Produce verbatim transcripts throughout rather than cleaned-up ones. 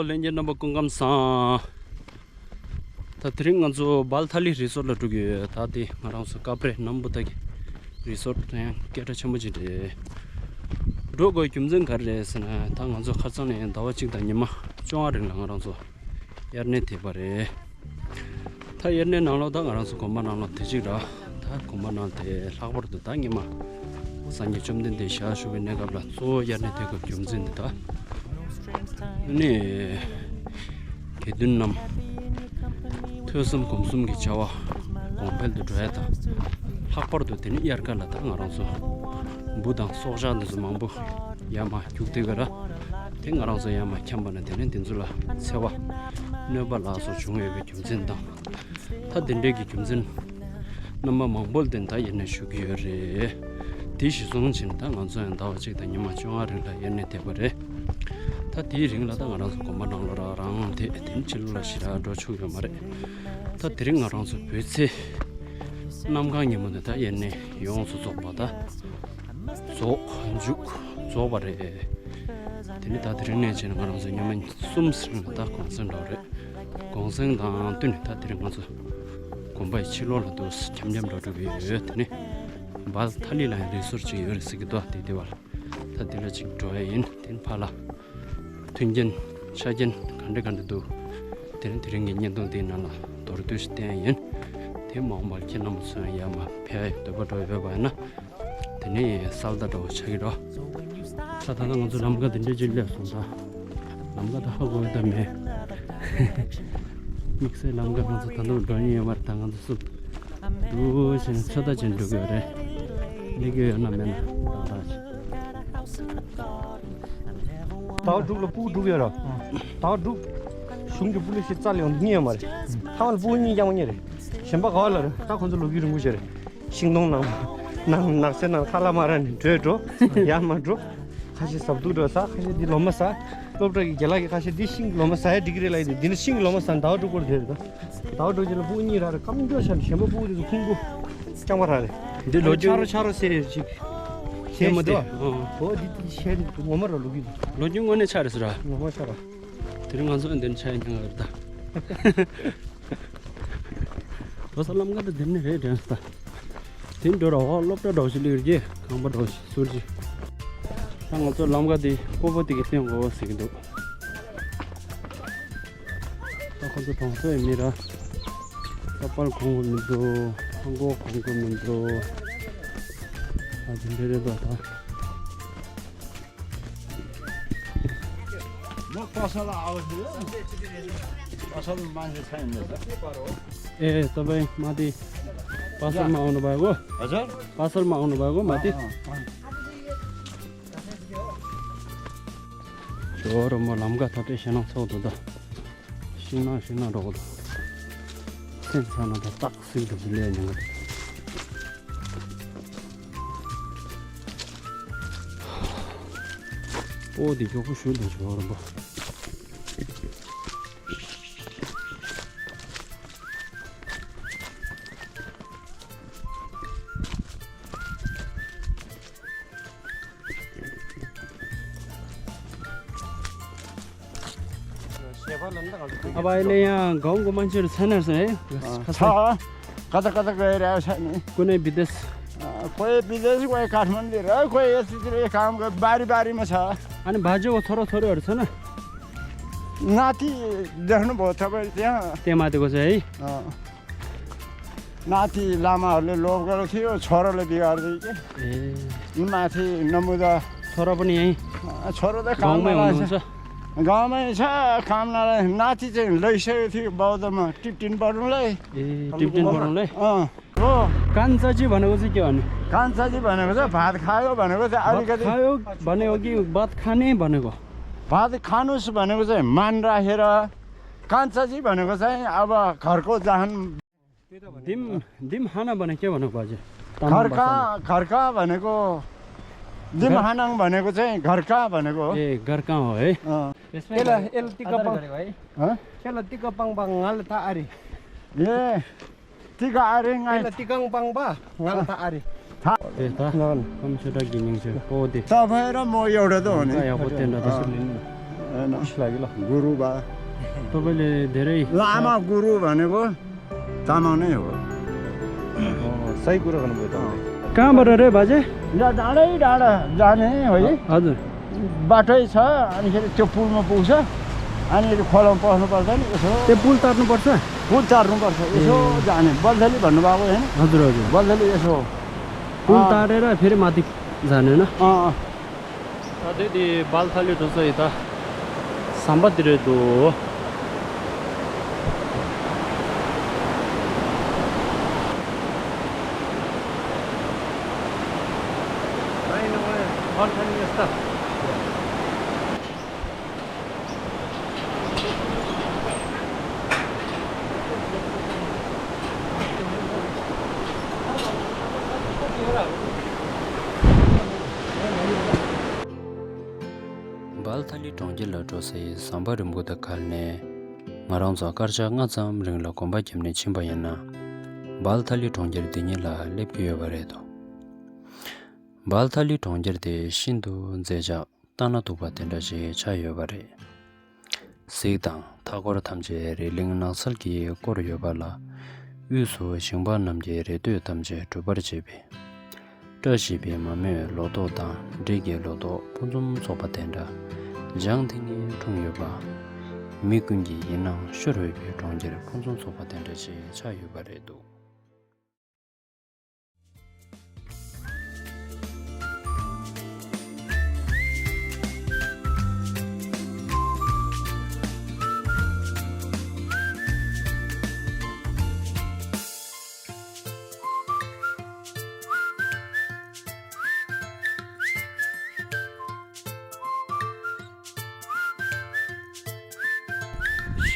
ལྷན་རྒྱས་རྣམ་པ་སྐུ་ཁམས་བཟང་། ད་དེ་རིང་ང་ཚོ་སྦལ་ཐ་ལི་རི་སོར་ལ་འགྲོ་གི་ཡོད། ད་དེ་ང་རང་ཚོ་ཀ་པྲེ་ནམ་བུ་ཐ་གི་རི་སོར་དེ་ཡང་སྐད་གྲགས་ཆེན་པོ་ཅིག་རེད། འགྲོ་དགོས་རྒྱུ་མཚན་ག་རེ་རེད་ཟེར་ན། ད་ང་ཚོ་ཁ་སང་ནས་ཟླ་བ་གཅིག་དང་ཉི་མ་བཅོ་ལྔ་རིང་ལ་ང་རང་ཚོ་དབྱར་གནས་ཐེབས་པ་རེད། ད་དབྱར་གནས་ནང་ལོགས་ད་ང་རང་ཚོ་དགོན་པ་ནང་ལོགས་དེ་གཅིག་ར། ད་དགོན་པ་ནང་དེ་ལྷག་པར་དུ་ད་སྔོན་མ་སངས་རྒྱས་བཅོམ་ལྡན་འདས་ཞལ་བཞུགས་པའི་གནས་སྐབས་ལ་གཙོ་བོ་དབྱར་གནས་དེ་གི་རྒྱུ་མཚན་འདི་ད་ནི་དགེ་འདུན་རྣམས་ཐོས་བསམ་སྒོམ་གསུམ་གྱི་བྱ་བ་གོང་འཕེལ་དུ་འགྲོ་ཡ་དང་། ལྷག་པར་དུ་དེ་ནི་དབྱར་ཁ་ལ་ད་ང་རང་ཚོ་འབུ་དང་སྲོག་ཆགས་འདི་ཚོ་མང་པོ་ཡར་མར་རྒྱུག་དེ་ག་ར། དེ་ང་རང་ཚོ་ཡར་མར་འཁྱམས་པ་ན་དེ་ནི་འདི་ཚོ་ལ་འཚེ་བ་གནོད་པ་ལ་སོགས་བྱུང་ཡོད་པའི་རྒྱུ་མཚན་དང་། ད་འདི་འདྲའི་གི་རྒྱུ་མཚན་རྣམ་པ་མང་པོ་ལ་བརྟེན་ད་དབྱར་གནས་ཞུ་གི་ཡོད་རེད། དེ་གཞི་བཟུང་བྱས་ནས་ད་ང་ཚོ་ཡང་ཟླ་བ་གཅིག་དང་ཉི་མ་བཅོ་ལྔ་རིང་ལ་དབྱར་གནས་ཐེབས་པ་རེད། ད་དེའི་རིང་ལ་ད་ང་རང་ཚོ་དགོན་པ་ནང་ལོགས་རང་རང་དེ་དེ་ཕྱི་ལོགས་ལ་ཞེ་དྲག་འགྲོ་ཆོག་ཡོད་མ་རེད། ད་དེ་རིང་ང་རང་ཚོ་བོད་ཚེས་གནམ་གང་ཉིན་མོ་དེ་ད་དབྱར་གནས་ཡོངས་སུ་རྫོགས་པ་ད་རྫོགས་མཇུག་རྫོགས་པ་རེད། དེ་ནི་ད་དེ་རིང་ནས་བྱས་ནས་ང་རང་ཚོ་ཉི་མ་གསུམ་རིང་ལ་ད་གུང་སེང་འགྲོ་རེད། གུང་སེང་དང་བསྟུན་ནས་ད་དེ་རིང་ང་ཚོ་དགོན་པ་ཡི་ཕྱི་ལོགས་ལ་འདུག་འཁྱམ་འཁྱམ་འགྲོ་འགྲོ་གི་ཡོད། དེ་ནི་སྦལ་ཐ་ལི་ལ་ཡང་རི་སོར་ཅིག་ཡོད་རེད་ཟེར་གི་འདུག་དེ་དེ་བར་ད་དེ་ལ་ཅིག་འགྲོ་ཡ་ཡིན། དེ་ནི་ཕར་ལ་མཐུན་རྐྱེན་ཆ་རྐྱེན་ག་འདྲ་ག་འདྲ་འདུག་དེ་ནི་དེ་རིང་གི་བརྙན་ཐུང་འདིའི་ནང་ལ་མདོར་བསྡུས་ཤིག་བསྟན་ཡ་ཡིན། དེ་མ་འོངས་པར་ཁྱེད་རྣམ་པ་ཚོ་ཡང་ཡར་མར་ཕེབས་ཡ་འདོད་པ་འགྲོ་ཡོད་པ་ཡིན་ན། དེ་ནས་སལ་ད་འགྲོ་ཆགས་ཀྱི་རོ། ད་ད་ལྟ་ང་ཚོ་ལམ་ཁ་དེ་འདྲས་ཅིག་སླེབས་སོང་། ད་ལམ་ཁ་ད་ཧ་གོ་ད་མེད། དམིགས་བསལ་ལམ་ཁ་ང་ཚོ་ད་དུང་འགྲོ་མྱོང་ཡོད་མ་རེད། ད་ང་ཚོ་སུབ་འདུག་བྱས་ནས་ཚོད་ལྟ་བྱས་འགྲོ་གི་ཡོད་རེད། སླེབས་ཀྱི་ཡོད་ན་མེད་ན་ཏག་ཏག་བྱས། ཟླ་བ་དྲུག་ལ་སྤུ་གུ་དྲུག་ཡོད་ར། ཟླ་བ་དྲུག་གཞུང་གི་སྤུ་གུ་ཞིག་རྩ་ལས་ཡོང་གཉིས་ཡོད་མ་རེད། ཐ་མ་ལ་སྤུ་གུ་གཉིས་རྐྱང་པ་གཉིས་རེད། གཞན་པ་ག་བ་ལ་རེད། ད་ཁོང་ཚོ་ལོ་རྒྱུས་རིང་པོ་བྱས་རེད། ཤིང་སྡོང་ནང་ནང་ནགས་ཚལ་ནང་ཁ་ལག་མ་རག་ནས་བྲོས་འགྲོ། ཡར་མར་འགྲོ། ཁ་ཤས་ཟ་བཏུང་འགྲོ་ཟ། ཁ་ཤས་འདི་ལོ་མ་ཟ། སློབ་གྲྭ་གི་རྒན་ལགས་ཀྱིས་ཁ་ཤས་འདི་ཤིང་གི་ལོ་མ་ཟ་ཡ་འགྲིག་གི་རེད་ལབ་ཡོད་དེ། འདི་ནི་ཤིང་གི་ལོ་མ་ཟ་ནས་ཟླ་བ་དྲུག་འགོར་བསྡད་རེད་ད། ཟླ་བ་དྲུག་རྗེས་ལ་སྤུ་གུ་གཉིས་རག་རེད། སྐམ་འགྲོ་ཆགས་ནས་གཞན་པ་སྤུ་གུ་དེ་ཚོ་ཁུང་བུ་རྐྱང་པ་རག་རེད། འདི་ལོ་རྒྱུས་ཆ་རོ་ཆ་རོ་ཟེར་ཡོད་ཅིག་ཤེས་མ་དེ། ཨོ་འདི་དེ་ཤེས་ངོ་མ་ར་ལོ་རྒྱུས་དེ། ལོ་རྒྱུས་དངོས་གནས་ཆགས་རེད་ཟེར་ར། ངོ་མ་ཆགས་ར། དེ་རིང་ང་ཚོ་འདི་ནས་ཆ་ཡ་ཉན་ག་རེད་ད། ལོ་གསར་ལམ་ཁ་དེ་འདི་ནས་རེད་དྲན་ད། དེ་འགྲོ་ར་འོ་སློབ་གྲྭ་འགྲོ་ཞིག་ལིར་གྱི་ཁང་པ་འགྲོ་ཞིག་ཟུར་གྱི། ད་ང་ཚོ་ལམ་ཁ་དེ་སྤོ་བོ་དེ་གི་སྟེང་འོ་ཟེར་གི་འདུག་ད་ཁོ་ཚོ་གྲོང་ཚོའི་མི་ར་ད་པར་གོང་གི་མི་འདུག་ཧང་གོ་གོང་གི་མི་འདུག་ཨ་དེ་འདྲ་རེད་ད་ད། म पसल आउँछु। पसल मान्छे छैन रहेछ। ए, तपाईँ माथि पसलमा आउनुभएको? हजुर? पसलमा आउनुभएको माथि? अँ, अँ। ཇོ་རུ་མོ་ལམ་ཁ་ཐ་དེ་ཤེ་ན་ཚོགས་འདུག་ད། ཤིང་ནགས་ཤིང་ནགས་འགྲོ་གི་འདུག་སེམས་ཚ་ན་ད་སྟག་སྲིད་དུ་ལས་ཉན་གི་འདུག་ཨོ་དེ་མགྱོགས་པོ་ཞུ་འདུག་ཇོ་རུ་མོ། अब अहिले यहाँ गाउँको मान्छेहरू छैन रहेछ है? ཁ་ས། कता कता गइरहेको छ नि। कुनै विदेश? अँ, कोही विदेश, कोही काठमाडौँ र कोही यस्तोतिर काम गर-, बारी बारीमा छ। अनि बाजेको छोराछोरीहरू छैन? नाति देख्नुभयो तपाईँ त्यहाँ? त्यहाँ माथिको चाहिँ है? अँ। नाति लामाहरूले लोभ गरेको थियो, छोराले बिगारिदियो कि। ए। माथि नमुदा। छोरा पनि यहीँ? अँ, छोरा त काम गाउँमै नलाग्छ। हुनुहुन्छ? गाउँमै छ, काम नलाग्छ। नाति चाहिँ लैसकेको थियो बौद्धमा टिप्टिन पढ्नुलाई। ए, टिप्टिन पढ्नुलाई? अँ। हो। कान्छाजी भनेको चाहिँ के हो अनि? कान्छाजी भनेको चाहिँ भात खायो भनेको चाहिँ भात अलिकति खायो भने हो कि भात खाने भनेको? भात खानुस् भनेको चाहिँ मान राखेर, कान्छाजी भनेको चाहिँ अब घरको जहान। दिम, दिम हाना भने के भनेको बाजे? तामाङ घर कहाँ, भाषामा। घर कहाँ भनेको, दिम घर हानाङ भनेको चाहिँ घर कहाँ भनेको हो। ए, घर कहाँ हो है? अँ। यसलाई यसलाई टिका आदर पाङ-, गरेको है। हँ? यसलाई टिका पाङ पाङ ngal ta ari। ए, टिका ari ngai। यसलाई टिकाङ पाङ बा ngal ta ari। ए, त। नन। कम छोटा गेमिङ छ। हो दे। तपाईँ र म एउटा त हो नि। या हो तेन त। अँ। होइन। खुसी लाग्यो ल। गुरु बा। तपाईँले धेरै लामा गुरु भनेको तामाङ नै हो। अँ, सही कुरा गर्नुभयो तपाईँले। कहाँबाट रे बाजे? यहाँ डाँडै डाँडा जाने हो है। हजुर। बाटै छ, अनिखेर त्यो पुलमा पुग्छ, अनि खोलामा पस्नुपर्छ नि यसो। त्यो पुल तार्नुपर्छ? पुल तार्नुपर्छ, यसो ए। जाने। बल्थली भन्नुभएको होइन? हजुर, हजुर। बल्थली यसो। पुल अँ। तारेर फेरि माथि जाने होइन? अँ, अँ। ད་དེ་དེ་བལ་ཐ་ལི་འགྲོ་ས་ཡིན་ད། ཟམ་པ་དེ་རེད་འདུག་བལ་ཐ་ལི་གྲོང་ཁྱེར་ལ་འགྲོ་སའི་ཟམ་པ་རིང་པོ་དང་བརྒལ་ནས། ང་རང་ཚོ་སྐར་ཆ་ལྔ་ཙམ་རིང་ལ་གོམ་པ་བརྒྱབ་ནས་ཕྱིན་པ་ཡིན་ན། བལ་ཐ་ལི་གྲོང་ཁྱེར་འདི་ཉིད་ལ་སླེབས་ཀྱི་ཡོད་པ་རེད་དོ། བལ་ཐ་ལི་གྲོང་ཁྱེར་དེ་ཤིན་ཏུ་མཛེས་ཆགས་ལྟ་ན་སྡུག་པ་དེ་འདྲ་ཞིག་ཆགས་ཡོད་པ་རེད། གཟིགས་དང་། མཐའ་འཁོར་ཐམས་ཅད་རི་གླིང་ནགས་ཚལ་གྱིས་བསྐོར་ཡོད་པ་ལ། དབུས་སུ་ཞིང་པ་རྣམས་ཀྱི་རེ་འདོད་ཐམས་ཅད་འགྲུབ་པར་བྱེད་པའི། བཀྲ་ཤིས་པའི་མ་རྨོས་ལོ་ཏོག་དང་འབྲས་ཀྱི་ལོ་ཏོག་ཕུན་སུམ་ཚོགས་པ་དེ་འདྲ་ལྗང་ཐིང་ངེ་འཁྲུངས་ཡོད་པ། མི་ཀུན་གྱི་ཡིད་སྣང་ཤོར་འོས་པའི་གྲོང་ཁྱེར་ཕུན་སུམ་ཚོགས་པ་དེ་འདྲ་ཞིག་ཆགས་ཡོད་པ་རེད་འདུག་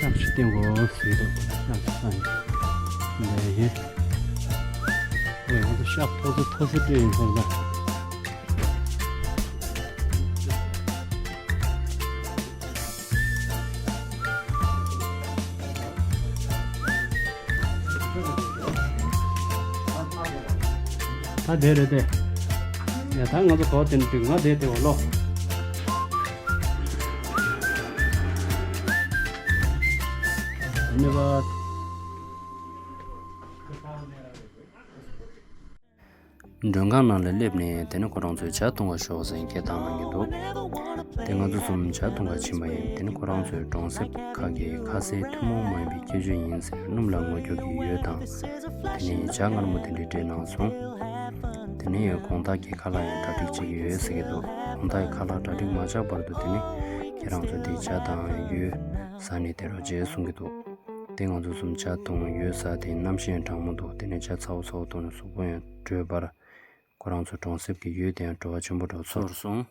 ཤག་ཅིག་བསྟན་དགོས་ཟེར་འདུག་ཤག་ཅིག་བསྟན་ནས་ཡིན། ཨོ་ཡ། ང་ཚོ་ཤག་ཐོག་ཚོ་ཐོག་ཚོ་སྤྲད་ཡིན་ཟེར་ན། ད་དེ་རེད་དེ། ཡ་ད་ང་ཚོ་གོ་དེ་འགྲིག་ང་དེ་དེ་འོ་ལོ། ཨ་ནི་བ། མགྲོན་ཁང་ནང་ལ་སླེབས་ནས་དེ་ནས་ཁོ་རང་ཚོས་ཇ་འཐུང་ག་ཤོག་ཟེར་སྐད་བཏང་གནང་གི་འདུག་དེ་ང་ཚོ་གསུམ་ཇ་འཐུང་ག་ཕྱིན་པ་ཡིན། དེ་ནས་ཁོ་རང་ཚོས་གྲོང་གསེབ་ཁག་གི་ཁ་ཟས་ཐུན་མོང་མ་ཡིན་པའི་ཁྱད་ཆོས་ཡིན་ཟེར་སྣུམ་ལ་ངོ་སྐྱོར་གྱི་ཡོས་དང་། དེ་ནས་ཇ་མངར་མོ་དེ་འདྲ་སྤྲད་གནང་སོང་། དེ་ནས་དགོང་དག་གི་ཁ་ལག་ཡང་གྲ་སྒྲིག་བྱེད་ཀྱི་ཡོད་ཟེར་གྱི་འདུག་དགོང་དག་གི་ཁ་ལག་གྲ་སྒྲིག་མ་བྱས་བར་དུ་དེ་ནས་ཁྱེད་རང་ཚོ་དེ་ཇ་དང་ཡོས་ཟ་ནས་བསྡད་རོགས་བྱེད་གསུང་གི་འདུག་དེ་ང་ཚོ་གསུམ་ཇ་འཐུང་ཡོས་ཟ་དེ་གནམ་གཤིས་གྲང་མོ་འདུག་དེ་ནས་ཇ་ཚ་བོ་ཚ་བོ་འཐུང་ནས་གཟུགས་པོ་ཡང་དྲོས་པར། ཁོ་རང་ཚོ་གྲོང་གསེབ་ཀྱི་ཡུལ་དེ་ཡང་བྲོ་བ་ཆེན་པོ་འདྲ་ཚོར་སོང་།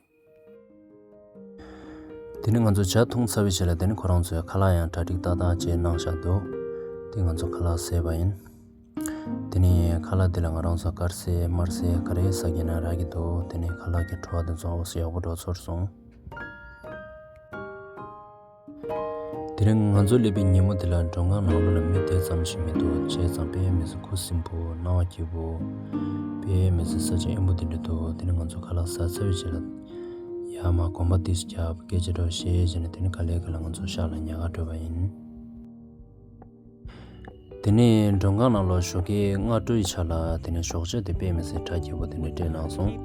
དེ་ནས་ང་ཚོ་ཇ་འཐུང་ཚར་བའི་རྗེས་ལ་དེ་ནས་ཁོ་རང་ཚོས་ཁ་ལག་ཡང་གྲ་སྒྲིག་ཏག་ཏག་བྱས་གནང་བཞག་འདུག་དེ་ང་ཚོ་ཁ་ལག་བཟས་པ་ཡིན། དེ་ནས་ཁ་ལག་དེ་ལ་ང་རང་ཚོ་དཀར་ཟས་དམར་ཟས་ག་རེ་ཟ་གི་ན་རག་གི་འདུག་དེ་ནས་ཁ་ལག་གི་བྲོ་བ་དེ་ཚོ་ཨོ་སི་ཡག་པོ་འདྲ་ཚོར་སོང་། དེ་རིང་ང་ཚོ་སླེབས་པའི་ཉིན་མོ་དེ་ལ་མགྲོན་ཁང་ནང་ལོགས་ལ་མི་དེ་ཙམ་ཞིག་མི་འདུག་བྱས་ཙང་དཔེ་མི་སྲིད་ཁུ་སིམ་པོ་སྣང་བ་སྐྱིད་པོ། དཔེ་མི་སྲིད་ས་ཆ་དབེན་པོ་དེ་འདྲ་འདུག་དེ་ནས་ང་ཚོ་ཁ་ལག་ཟ་ཚར་བའི་རྗེས་ལ། ཡར་མར་གོམ་པ་ཏོག་ཙམ་རྒྱབ་སྐད་ཆ་འདྲ་བཤད་བྱས་ནས་དེ་ནས་ག་ལེ་ག་ལེ་ང་ཚོ་ཤག་ལ་ཉལ་ག་བྲོས་པ་ཡིན། དེ་ནས་མགྲོན་ཁང་ནང་ལ་ཞོགས་ཀའི་སྔ་དྲོའི་ཆ་ལ་དེ་ནས་ཞོགས་ཇ་དེ་དཔེ་མི་སྲིད་གྲ་རྒྱས་པོ་དེ་འདྲ་སྤྲད་གནང་སོང་།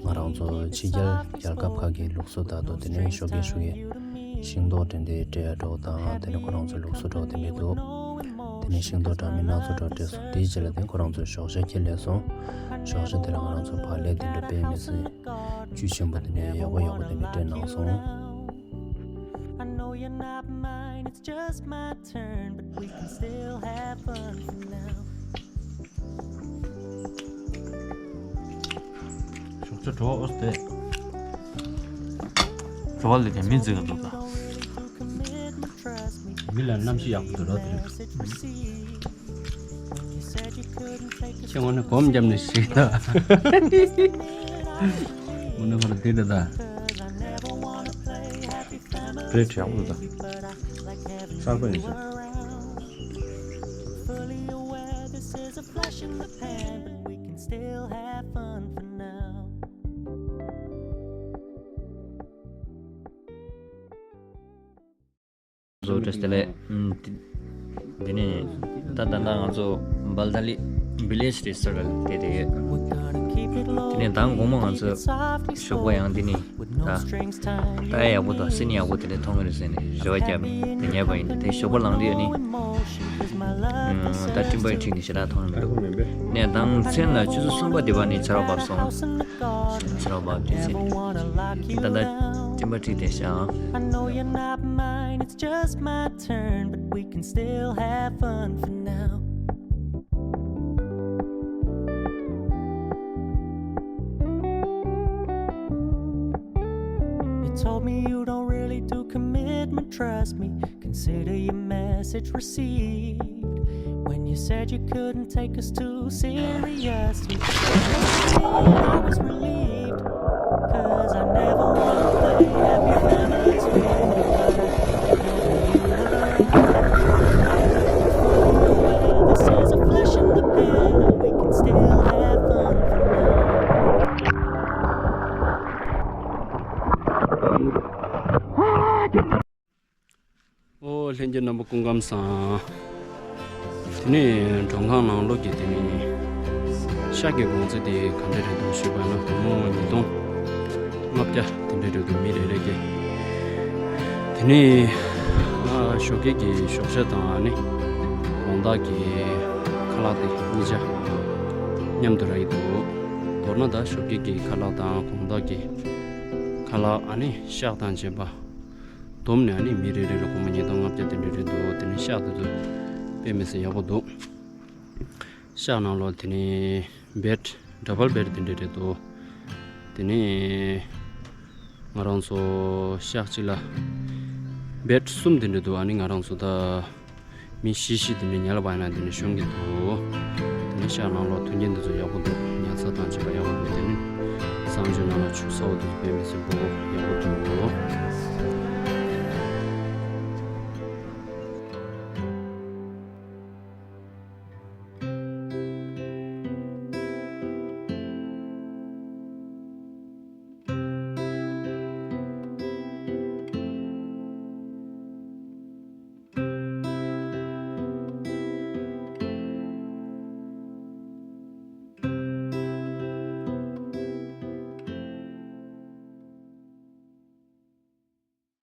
ང་རང་ཚོ་ཕྱི་རྒྱལ་རྒྱལ་ཁབ་ཁག་གི་ལུགས་སྲོལ་ལྟར་དུ་དེ་ནས་ཞོགས་ཀས་ཞོགས་ཀས་ཤིང་ཏོག་དེ་འདྲ་སྤྲད་ཡ་འདྲ་བོ་དང་དེ་ནས་ཁོ་རང་ཚོའི་ལུགས་སྲོལ་འདྲ་བོ་དེ་འདྲ་འདུག་དེ་ནས་ཤིང་ཏོག་འདྲ་མིན་སྣ་ཚོགས་འདྲ་བོ་སྤྲད་སོང་། དེའི་རྗེས་ལ་དེ་ཁོ་རང་ཚོས་ཞོགས་ཇ་ཁྱེར་སླེབས་སོང་། ཞོགས་ཇ་དེ་ལ་ང་རང་ཚོ་བག་ལེབ་དེ་འདྲ་དཔེ་མི་སྲིད་བཅུད་ཆེན་པོ་དེ་འདྲ་ཡག་པོ་ཡག་པོ་དེ་འདྲ་སྤྲད་གནང་སོང་། I know you're not mine, it's just my turn, but we can still have fun for now. ཞོགས་ཇ་བྲོ་བ་ཨོ་སྟེ། བྲོ་བ་ལས་ཀྱང་མི་འཛིན་ག་འདུག་ད། མི་ལ་གནམ་གཤིས་ཡག་པོ་འདུག་རོ་དེ་རིང་། ཁྱེད་ངོ་ནས་སྒོམ་བརྒྱབ་ནས་ཞིག་ད། ངོ་ནས་ཁོ་ར་དེ་རེད་ད། བྲེད་ཡག་པོ་འདུག་ད། གསར་པ་ཡིན་ཟེར། Fully aware this is a flash in the pan, but we can still have fun for now. བཟོ་བཀྲ་ཤིས་བདེ་ལེགས། ཨུམ། དེ་དེ་ནས་ད་ད་ལྟ་ང་ཚོ་བལ་ཏ་ལི་བི་ལེཇ་རི་སོར་ཊ་དེ་དེ་ཡོད། དེ་ནས་མདང་དགོང་མོ་ང་ཚོ་ཞོགས་པ་ཡང་དེ་ནས་ད་ད་ཡག་པོ་དང་སེམས་ཡག་པོ་དེ་འདྲ་མཐོང་གི་རེད་ཟེར་ནས་རེ་བ་བརྒྱབ་ནས་དེ་ཉལ་པ་ཡིན། དེ་ཞོགས་པ་ལངས་དུས་ཨ་ནི་ཨུམ། ད་སྤྲིན་པ་འཁྲིགས་ནས་ཞེ་དྲག་མཐོང་གི་མི་འདུག་ནས་མདང་མཚན་ལ་ཆུ་ཚོད་གསུམ་པ་དེ་བར་ནས་ཆར་པ་བབས་སོང་། ཆར་པ་བབས་དུས་ཚེ་ནས་ད་ལྟ་སྤྲིན་པ་འཁྲིགས་བསྡད་ཤག I know you're not mine, it's just my turn, but we can still have fun for now. You told me you don't really do commitment, trust me, consider your message received. When you said you couldn't take us too seriously, I was relieved, 'cause I never wanna play happy families with you, but I know you were right. Before you were, this is a flash in the pan, and we can still have fun for now. ཨོ་ལྷན་རྒྱས་རྣམ་པ་སྐུ་ཁམས་བཟང་། དེ་ནས་མགྲོན་ཁང་ནང་ལོགས་ཀྱི་དེ་ནས་ཤག་གི་གོང་ཚད་དེ་ག་འདྲ་རེད་འདུག་ཞུས་པ་ན་སྒོར་མོ་ཉིས་སྟོང་ལྔ་བརྒྱ་དེ་འདྲ་རེད་འདུག་མི་རེ་རེ་གི། དེ་ནས་ཨ་ཞོགས་ཀས་ཀྱི་ཞོགས་ཇ་དང་ཨ་ནི་དགོང་དག་གི་ཁ་ལག་དེ་གཉིས་ཆ་མཉམ་དུ་རག་གི་འདུག་མདོར་ན་ད་ཞོགས་ཀས་ཀྱི་ཁ་ལག་དང་དགོང་དག་གི་ཁ་ལག་ཨ་ནི་ཤག་དང་བཅས་པ། བསྡོམས་ནས་ཨ་ནི་མི་རེ་རེ་ལ་སྒོར་མོ་ཉིས་སྟོང་ལྔ་བརྒྱ་དེ་འདྲ་རེད་འདུག་དེ་ནས་ཤག་དེ་ཚོ་དཔེ་མི་སྲིད་ཡག་པོ་འདུག་ཤག་ནང་ལོགས་དེ་ནས་བེད་ཌབ་བལ་བེད་དེ་འདྲ་རེད་འདུག་དེ་ནས་ང་རང་ཚོ་ཤག་གཅིག་ལ་བེད་གསུམ་དེ་འདྲ་འདུག་ཨ་ནི་ང་རང་ཚོ་ད་མི་བཞི་བཞི་དེ་འདྲ་ཉལ་བ་ཡིན་ན་དེ་འདྲ་ཤོང་གི་འདུག་དེ་ནས་ཤག་ནང་ལོགས་མཐུན་རྐྱེན་དེ་ཚོ་ཡག་པོ་འདུག་ཉལ་ས་དང་བཅས་པ་ཡག་པོ་འདུག་དེ་ནས་གསང་སྤྱོད་ནང་ལ་ཆུ་ཚ་བོ་དེ་ཚོ་དཔེ་མི་སྲིད་པོ་ཡག་པོ་འདུག